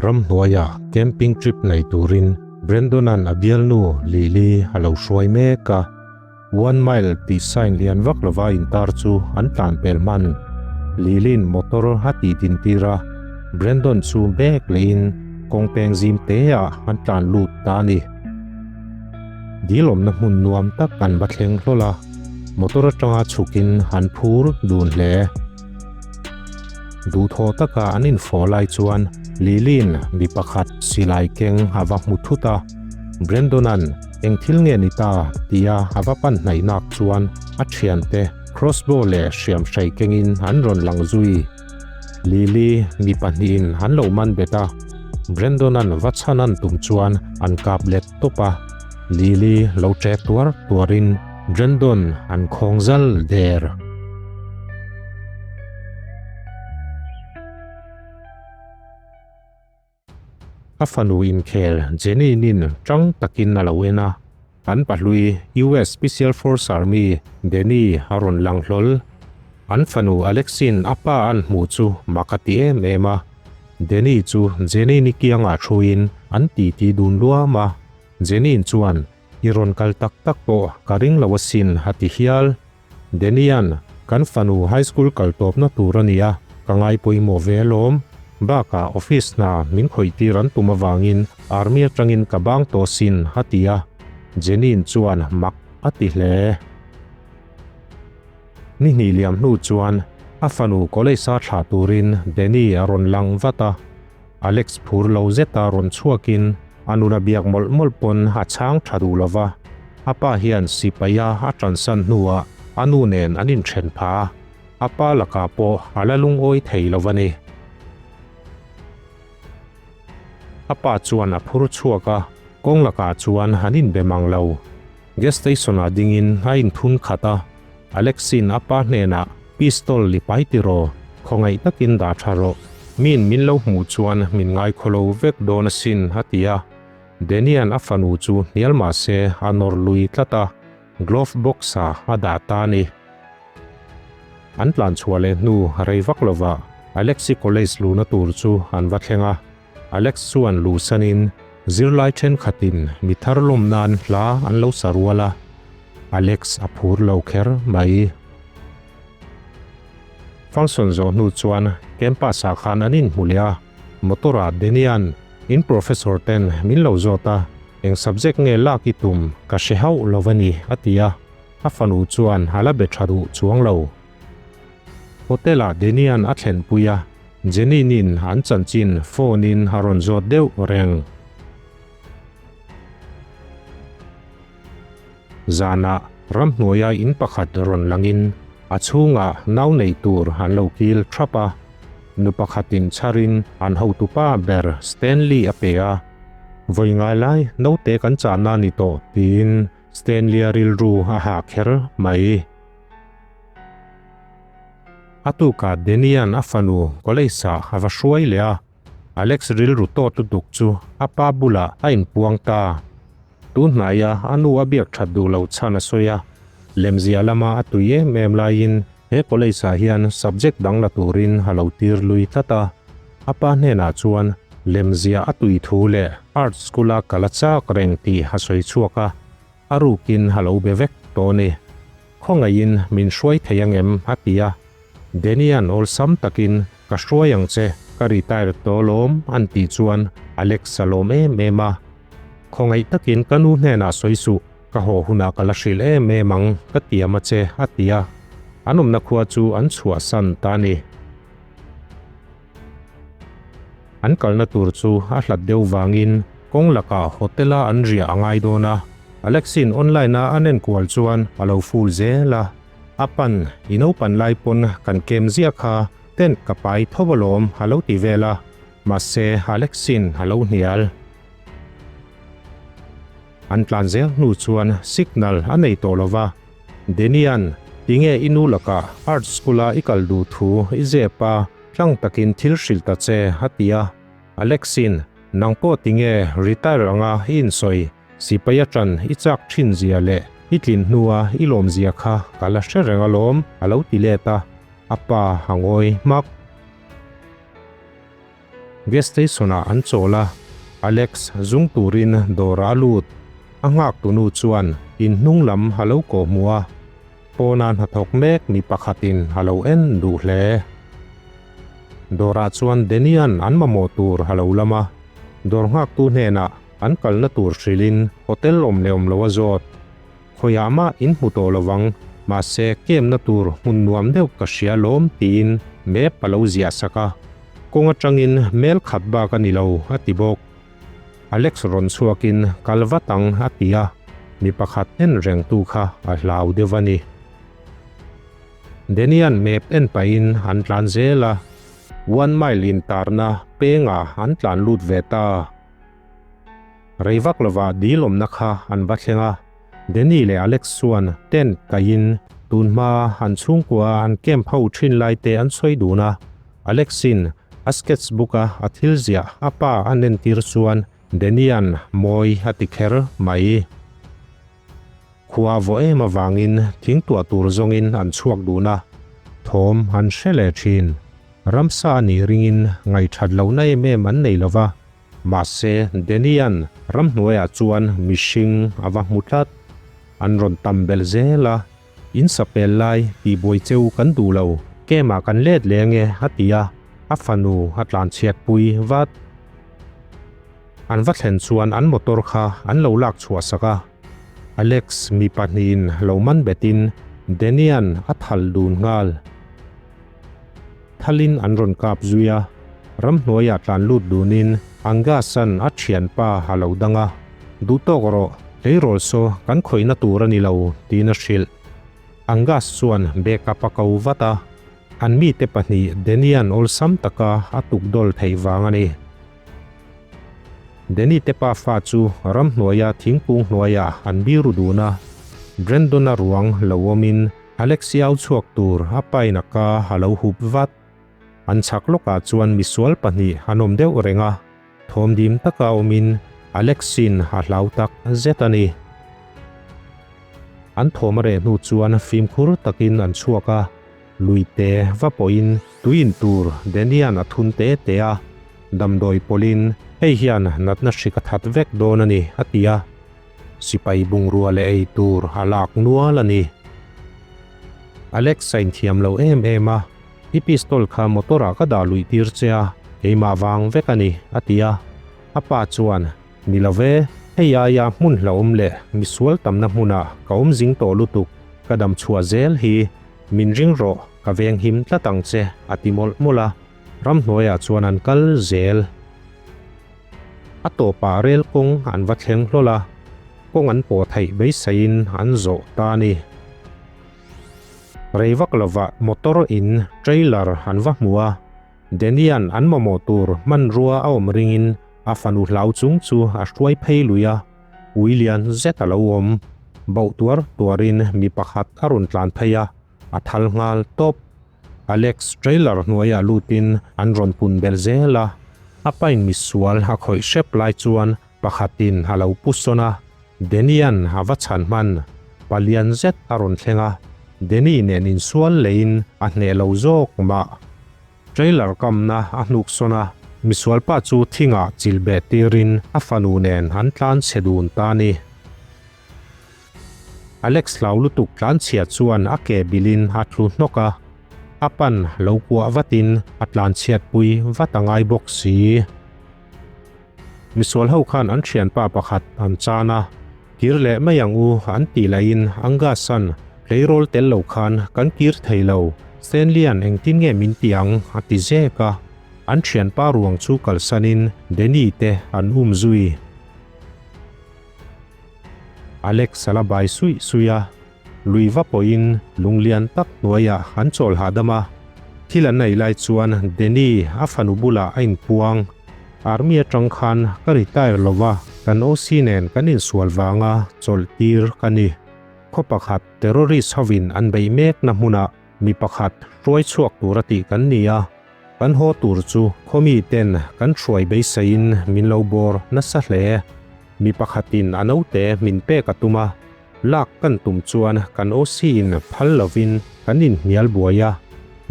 Ramhnuaia camping trip nei turin Brandon-a'n a bialnu Lily a lo hruai mek a. One mile tih sign lian vak lova intar chu an tlan pel hman. Lily-in motor a tih din tir a, Brandon chu bag leiin kawng peng zim teah an tlan lut ta a ni. Dil awmna hmun nuam tak an va thleng hlawl a, motor atanga chhukin an phur dun hle. Duhthawh taka an infawh lai chuan Lily-in mi pakhat silai keng a va hmu thut a, Brandon-a'n eng thil nge ni ta tia a va pan hnaih nak chuan a thiante crossbow leh hriam hrei kengin an rawn lang zui. Lily mi pahnihin an lo man bet a, Brandon-a'n va chhan an tum chuan an kap let tawp a, Lily lo ṭek tuar tuarin Brandon an khawng zal der. A fanu inkhel Jenny nin tang takin a lo en a, an pahlui US Special Force Army Danny a rawn lang hlawl. An fanu Alexin a pa an hmuh chu mak a ti em em a, Danny chu Jenny ni kiangah thuin an titi dun luam a, Jenny chuan I rawn kal tak tak pawh ka ring lo asin a ti hial. Denian, kan fanu high school kal tawpna tur a nia, ka ngai pawimawh ve alawm. Bakah office hna min khawih tir an tum avangin army atangin ka bang tawh asin a ti a. Jenin chuan mak a ti hle. Ni hnih liam hnu chuan a fanu college a thlah turin Deni a rawn lang vat a. Alex phur lo zeta rawn chhuakin a nuna biak mawlh mawlh pawn a chhang tha duh lo va, a pa hian sipaia a tansan hnuah a nu nen an inthen pha a, a pa lakah pawh a la lungawi thei lo a ni. A pa chuan a phur chhuak a, kawng lakah chuan an inbe mang lo. Gas station-ah dingin a inthun khat a, Alexin a pa hnenah pistol li pai tiraw, khawngaih takin dah tha rawh, miin min lo hmuh chuan min ngaikhaw lo vek dawn asin a ti a. Danian a fanu chu hnial mah se a nawr lui tlat a, glove box-ah a dah ta a ni. An tlan chhuah leh hnu rei vak lovah Alexi college luhna tur chu an va thleng a. Alex chuan luhsanin zirlai thenkhatin mi thar lawm nan hla an lo sa rual a, Alex a phur lo kher mai. Function zawh hnu chuan campus ah khan an inhmu leh a, motor ah Denian in professor ten min lo zawt a, eng subject nge lak i tum ka hre hauh lo a ni a ti a, a fanu chuan a la be tha duh chuang lo. Hotel ah Denian a thlenpui a, Jenny-in an chanchin phone in a rawn zawt deuh reng. Zanah ramhnuaia in pakhat rawn langin a chhungah nau nei tur an lo kil thap a, nu pakhatin chharin an hotupa ber Stanley a pe a, Vawi ngai lai naute kan chahna ni tawh tiin Stanley-a rilru a hah kher mai. A tukah Denian a fanu college-ah a va hruai leh a, Alex rilru tawt lutuk chu a pa bulah a inpuang ta. Tun hnaia a nu a biak that duh loh chhan a sawi a, lemzia lama a tui em em laiin he college-ah hian subject dang la turin a lo tir lui tlat a. A pa hnenah chuan lemzia a tui thu leh art school-a kal a chak reng tih a sawi chhuak a, a rukin a lo be vek tawh a ni. Khawngaihin min hruai thei ang em? a ti a. Danny-a'n awlsam takin, Ka hruai ang che, ka retire tawh alawm, an tih chuan Alex a lawm em em a. Khawngaih takin ka nu hnenah sawi suh, ka haw hunah ka la hrilh em em ang, ka tiam a che, a ti a. An awmna khua chu an chhuahsan ta a ni. An kalna tur chu a hlat deuh vangin kawng lakah hotel-a an riah a ngai dawn a, Alexin online-a an enkual chuan a lo full zel a. A pan, i naupan lai pawn kan kem ziah kha tent ka pai tho alawm a lo ti vel a, mahse Alexin a lo hnial. An tlan zel hnu chuan signal a nei tawh lo va, Denian, tinge i nu lakah art school-a i kal duh thu i zep a, tlang takin thil hrilh ta che, a ti a. Alexin, nang pawh tinge retire anga i insawi, sipai atan i chak thin zia leh i tlin hnua i lawm zia kha ka la hre reng alawm, a lo ti let a, a pa a ngawi hmak. Gas station ah an chawl a, Alex zung turin dawrah a lut. A nghak tunu chuan in hnung lam a lo kawh hmuh a, pawna hnathawk mek mi pakhatin a lo en duh hle. Dawrah chuan Denian an mamawh tur a lo lam a, dawr nghaktu hnenah an kalna tur hrilhin hotel awm leh awm lo a zawt. Khawiah mah in hmu tawh lovang, mahse kemna tur hmun nuam deuh ka hria lawm tiin map a lo ziah sak a, kawng atangin mel khat bak a ni lo a ti bawk. Alex rawn chhuakin kal vat ang a ti a, mi pakhat en rengtu kha a hlau deuh a ni. Denian map en pahin an tlan zel a, one mile intarna pengah an tlan lut ve ta. Rei vak lovah dil awmna kha an va thleng a, Danny leh Alex chuan tent kaihin tun hma an chhungkua an camp ho thin lai te an sawi dun a, Alex-in a sketch book a a thil ziah a pa a nentir chuan Danny-a'n mawi a ti kher mai. Khua vaw em avangin thing tuah tur zawngin an chhuak dun a, thawm an hre leh thin. Ramsa a nih ringin ngaihṭhat lohna em em an nei lova, Mahse, Danny-a'n ramhnuaiah chuan mihring a va hmu tlat. An rawn tam belh zel a, In sapel lai tihbuai cheu kan duh lo, camp-ah kan let leh ange a ti a, a fanu a tlanchhiatpui vat. An va thlen chuan an motor kha an lo lak chhuah sak a, Alex mi pahnihin lo man betin Danny-a'n a thal dun nghal. Thalin an rawn kap zui a, ramhnuaiah tlan lut dunin Angus-a'n a thianpa a lo dang a, Duh tawk rawh, tleirawl saw kan khawihna tur a ni lo, tiin a hrilh. Angus chuan backup a ko vat a, an mite pahnih Danny-a'n awlsam taka a tukdawl theih vang a ni. Danny te pa fa chu ramhnuaia thingkung hnuaiah an biru dun a, Brandon-a ruang lo awmin Alex i au chhuak tur a pain a ka a lo hup vat. An chhak lawkah chuan misual pahnih an awm deuh reng a, thawmdim taka awmin Alex-in a hlau tak zet a ni. An thawm a reh hnu chuan fimkhur takin an chhuak a, luite va pawhin tui in tur Danny-a'n a thun te te a, damdawi pawlhin hei hian natna hrik a that vek dawn a ni a ti a. Sipai bungrua leh ei tur a lak nual a ni. Alex a inthiam lo em em a, I pistol kha motor ah ka dah luih tir che a, keimah vang vek a ni, a ti a. A pa chuan, Ni lo ve, hei aia hmun hlauhawm leh misual tamna hmunah ka awm zing tawh lutuk, ka dam chhuah zel hi, min ring rawh, ka veng him tlat ang che, a ti mawlh mawlh a. Ramhnuaiah chuan an kal zel. A tawpah rel kawng an va thleng hlawl a, kawng an pawh theih beiseiin an zawh ta a ni. Rei vak lovah motor in trailer an va hmu a, Danny-a'n an mamawh tur hmanrua a awm ringin a fanu hlau chung chu a hruai phei lui a, ui lian zet a lo awm. Bauh tuar tuarin mi pakhat a rawn tlan phei a, a thal nghal tawp. Alex trailer hnuaiah lutin an rawn pun belh zel a, a pain misual a khawih hrep lai chuan pakhatin a lo pu sawn a, Danny-a'n a va chhan hman. Palian zet a rawn thleng a, Danny nen insual leiin a hneh lo zawk mah. Trailer kamna a hnuk sawn a, misual pa chu thingah chil beh tirin a fanu nen an tlan chhe dun ta a ni. Alex hlau lutuk tlanchhia chuan a ke bilin a tlu hnawk a, a pan lo kuah vatin a tlanchhiatpui vat a ngai bawk si. Misual ho khan an thianpa pakhat an chan a, kir leh mai ang u an tih lahin Angus-a'n tleirawl tel lo khan kan kir thei lo, Stanley-a'n engtin nge min ti ang a ti zek a, an thianpa ruang chu kalsanin Danny te an um zui. Alex a la bai suih suih a, lui va pawhin lunglian tak hnuaiah an chawl hahdam a. Thil an ei lai chuan Danny a fanu bulah a inpuang. Army atang khan ka retire lo va, kan OC nen kan insual vanga chawlh tir ka ni. Khaw pakhat terrorist hovin an beih mekna hmunah mi pakhat hruai chhuak tura tih kan ni a, kan haw tur chu khaw miten kan hruai beiseiin min lo bawr nasa hle. Mi pakhatin a naute min pek a tum a, lak kan tum chuan kan OC in phal lovin kan inhnial buai a,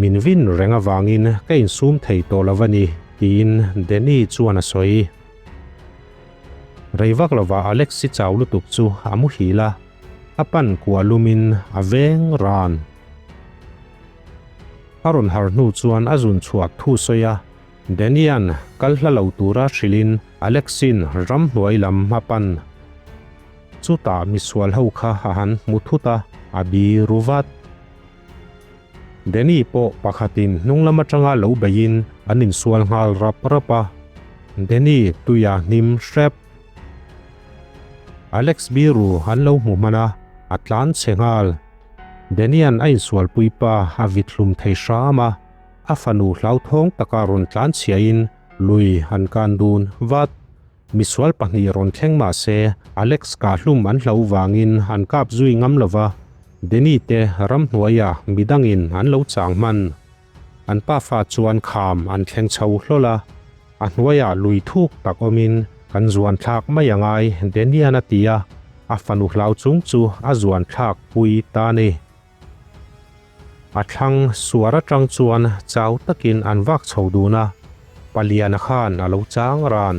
min vin reng avangin ka insum thei tawh lo a ni. tiin Danny chuan a sawi. Rei vak lovah Alex-i chau lutuk chu a muhil a, a pan kuah lumin a veng ran. A rawn har hnu chuan a zun chhuah thu sawi a, Danny-a'n kal hla lo tura hrilhin Alex-i'n ramhnuai lam a pan. Chutah misual ho kha a han hmu thut a, a biru vat. Danny pawh pakhatin hnung lam atanga lo beiin an insual nghal rap rap a, Danny tuia hnim hrep. Alex biru an lo hmu hman a, a tlan chhe nghal. Danny-a'n a insualpui pa a vit hlum thei hram a, a fanu hlauthawng taka rawn tlan chhiain lui an kan dun vat. Misual pahnih rawn thleng mah se, Alex kah hlum an hlo vangin an kap zui ngam lo va, Denny te ramhnuaiah midangin an lo chang hman. An pafa chuan kham an thleng chho hlawl a, a hnuaiah lui thuk tak awmin kan zuan thlak mai a ngai, Denny-a'n a ti a, a fanu hlau chung chu a zuan thlak pui ta a ni. A thlang suar atang chuan chau takin an vak chho dun a, Paliana khan a lo chang ran.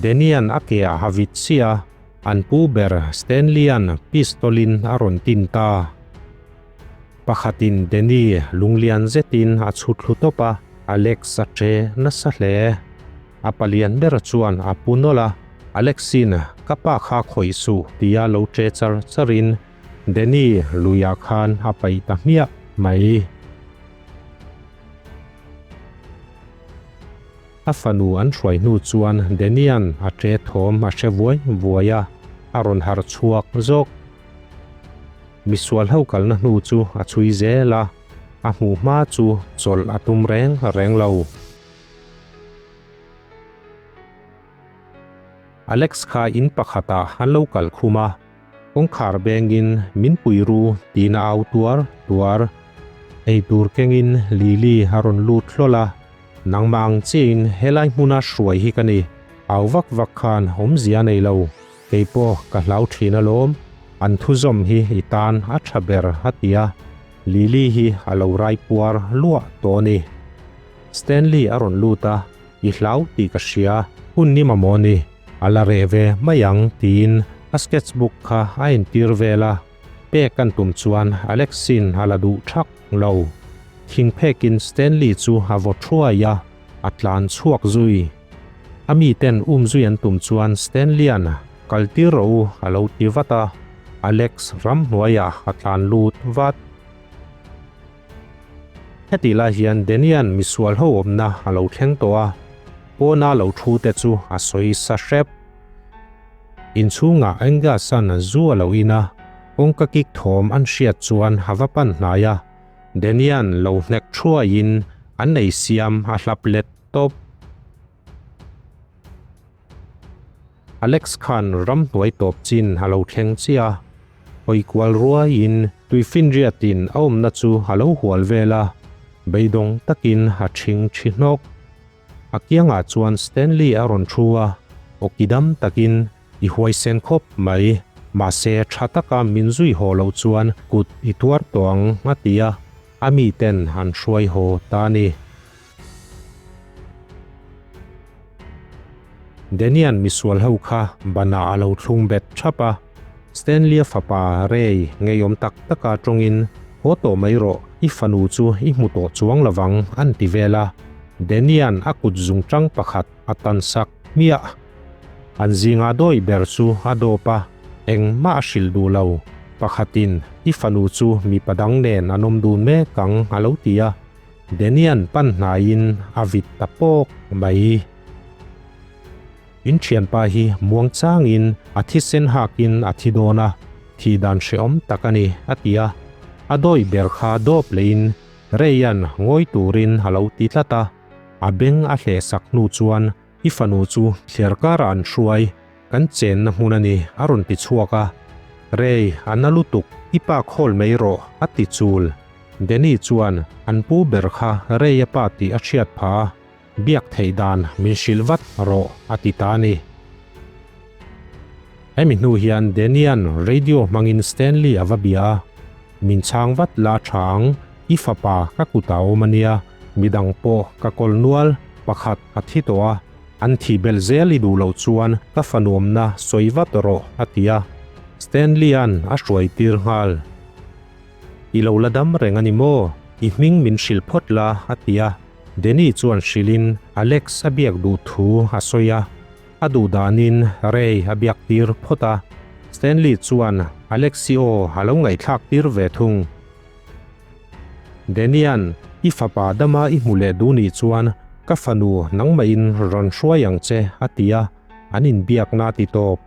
Denian a ke a ha vit chiah a, an pu ber Stanley-a'n pistol-in a rawn tin ta. Pakhatin Denny lunglian zetin a chhut thlu tawp a, Alex a che nasa hle. A palian ber chuan a pu nawlh a, Alex-in ka pa kha khawih suh tia lo che char charin Danny luiah khan a paih ta hmiah mai. A fanu an hruai hnu chuan Danny-a'n a ṭe thawm a hre vuai vuai a, a rawn harh chhuak zawk. Misual ho kalna hnu chu a chhui zel a, a hmuh hma chu chawlh a tum reng reng lo. Alex kha in pakhatah an lo kal khum a. Kawngkhar bengin min pui ru tiin a au tuar tuar. Ei tur kengin Lily a rawn lut hlawl a, Nangmah ang chiahin helai hmuna hruai hi ka ni, au vak vak khan awmzia a nei lo, keipawh ka hlau thin alawm, an thuzawm hi i tan a tha ber a ti a, Lily hi a lo rai puar luah tawh a ni. Stanley a rawn lut a, I hlau tih ka hria, hun ni mamawh ni, a la reh ve mai ang tiin a sketch book kha a entir vel a, pek an tum chuan Alexin a la duh thak lo. Thing phekin Stanley chu a vaw thuai a, a tlan chhuak zui. A miten um zui an tum chuan Stanley-a'n kal tir rawh u a lo ti vat a, Alex ramhnuaiah a tlan lut vat. Hetih lai hian Danian misual ho awmna a lo thleng tawh a, pawna lo thu te chu a sawi sa hrep. Inchhungah Angus-a'n zu a lo in a, kawngka kik thawm an hriat chuan a va pan hnai a, Danian lo hnek thuaiin an ei siam a hlap let tawp. Alex khan ramhnuai tawp chin a lo thleng chiah a, hawi kual ruaiin tuifinriatin a awmna chu a lo hual vel a, beidawng takin a ṭhing ṭhi hnawk. A kiangah chuan Stanley a rawn thu a, awki dam takin i huaisen khawp mai, mahse ṭha taka min zui haw loh chuan kut i tuar tawh ang a ti a, a miten an hruai haw ta a ni. Danian misual ho kha banah a lo thlung bet thap a, Stanley-a fapa Ray ngeiawm tak taka tawngin, Haw tawh mai rawh, i fanu chu i hmu tawh chuang lovang an ti vel a. Danian a kut zungchang pakhat a tan sak hmiah. An zinga dawi ber chu a dawp a, engmah a hrilh duh lo. Pakhatin, I fanu chu mipa dang nen an awm dun mek ang a lo ti a. Danian pan hnaiin a vit ta pawk mai. In thianpa hi muang changin a thisen hakin a thi dawn a, thih dan hrehawm tak a ni, a ti a. A dawi ber kha dawp lehin Ray-a'n ngawi turin a lo ti tlat a. A beng a hleh sak hnu chuan i fanu chu thliar karah an hruai, kan chenna hmun a ni, a rawn ti chhuak a. Ray, a na lutuk, i pa khawl mai rawh, a ti chul. Danny chuan an pu ber kha Ray-a pa tih a hriat pha a, biak theih dan min hrilh vat rawh a ti ta a ni. Hemi hnu hian Danny-a'n radio hmangin Stanley a va bia a, Min chhang vat la tha ang, i fapa ka kutah awm a nia, midang pawh ka kawl nual, Pakhat a thi tawh a, an thih belh zel i duh loh chuan ka fanuamna sawi vat rawh a ti a, Stanley-a'n a hruai tir nghal. I lo la dam reng a ni maw? I hming min hrilh phawt la a ti a, Danny chuan hrilhin Alex a biak duh thu a sawi a, a duh danin Ray a biak tir phawt a, Stanley chuan Alex-i aw a lo ngaihthlak tir ve thung. Danian, i fapa dama i hmu leh duh nih chuan ka fanu nangmahin rawn hruai ang che a ti a, an inbiakna a ti tawp.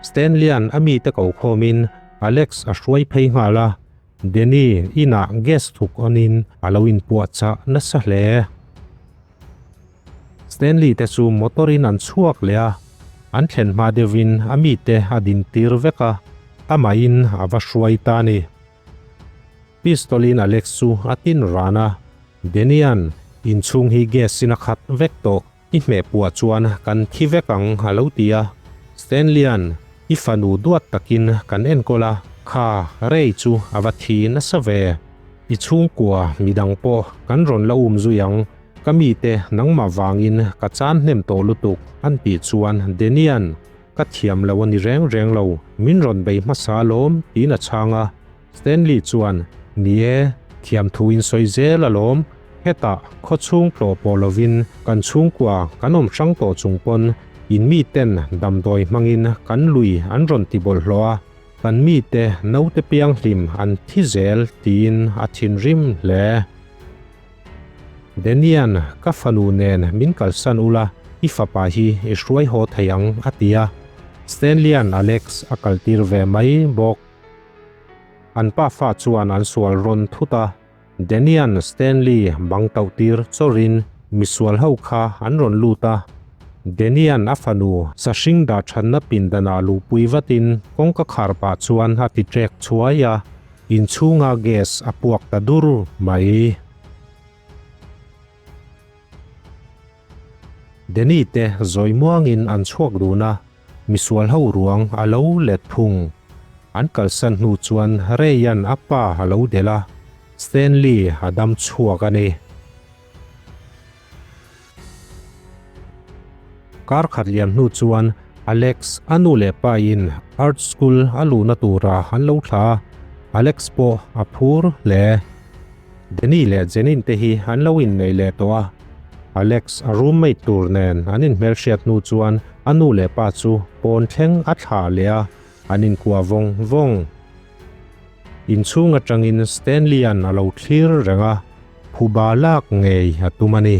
Stanley-a'n a mite ko khawmin Alex a hruai phei nghal a, Danny inah gas thuk awnin a lo inpuahchah nasa hle. Stanley te chu motor in an chhuak leh a, an thlen hma deuhin a mite a din tir vek a, amahin a va hruai ta a ni. Pistol in Alex chu a tin ran a, Danny-a'n inchhung hi gas in a khat vek tawh, i hmeh puah chuan kan thi vek ang a lo ti a. Stanley-a'n i fanu duat takin kan enkawl a, kha Ray chu a va thi nasa ve. I chhungkua midang pawh kan rawn la um zui ang, Ka mite nangmah vangin ka chan hnem tawh lutuk an tih chuan Denian ka thiam lo a ni reng reng lo, min rawn bei hmasa alawm tiin a chhang a. Stanley chuan Ni e, thiam thu in sawi zel alawm, hetah khawchhung tlawh pawh lovin kan chhungkua kan awm hrang tawh chung pawn in miten damdawi hmangin kan lui an rawn ti bawlhhlawh a, kan mite naute pianghlim an thi zel tiin a thinrim hle. Danian, ka fanu nen min kalsan ula, i fapa hi i hruai haw thei ang, a ti a. Stanley-a'n Alex a kaltir ve mai bawk. An pafa chuan an sual rawn thut a, Danian Stanley bang tauh tir chawrin misual ho kha an rawn lut a. Danian a fanu sahring dah thatna pindanah luhpui vatin kawngka khar pah chuan a ti ṭek chhuai a. Inchhunga gas a puak ta dur mai. Danny te zawi muangin an chhuak dun a, misual ho ruang a lo let phung. An kalsan hnu chuan Ray-a'n a pa a lo delh a, Stanley a dam chhuak a ni. Kar khat liam hnu chuan Alex a nu leh pa in art school a luhna tura an lo thla a, Alex pawh a phur hle. Danny leh Jenin te hi an lo inneih leh tawh a, Alex a roommate tur nen an inhmelhriat hnu chuan a nu leh pa chu pawn thleng a thlah leh a, an inkuah vawng vawng. Inchhung atangin Stanley-a'n a lo thlir reng a, phuba lak ngei a tum a ni.